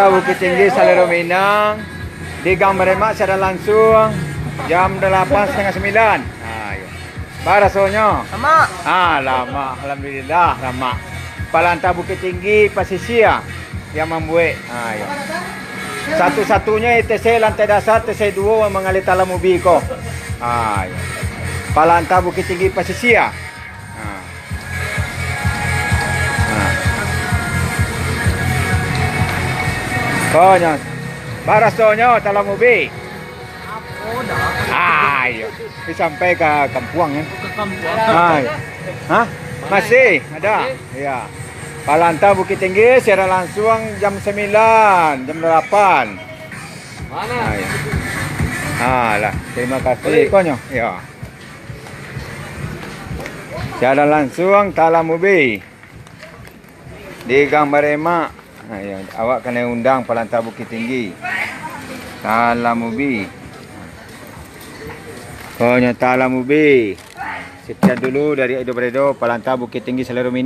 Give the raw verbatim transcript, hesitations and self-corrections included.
Bukittinggi, Salero Minang, di Gang Baremak, siaran langsung jam dalapan satangah sambilan. Ha, iyo. Ba rasonyo? Lamak. Ah, lamak. Alhamdulillah, lamak. Palanta Bukittinggi Pasisia yang mambuek. Ah, iyo. Satu-satunyo E T C lantai dasar, T C duo mangalih Talam Ubi ko. Ah, iyo. Palanta Bukittinggi Pasisia. Ah. Ah. Konyo. Ba rasonyo Talam Ubi. Ah, iyo. Tapi sampai ka kampuang, kan? Ka kampuang. Ah, iyo. Hah? Masih ada? Masih? Iya. Palanta Bukittinggi, siaran langsung jam sambilan, jam dalapan. Mana? Ah, iyo. Ah, lah. Terima kasih. Boleh. Konyo. Iyo. Siaran langsung Talam Ubi. Di Gang Baremak. Ha, iyo, awak kanai undang Palanta Bukittinggi. Talam Ubi. Konyo Talam Ubi. Sekian dulu dari Edo Bredo, Palanta Bukittinggi, Salero Minang.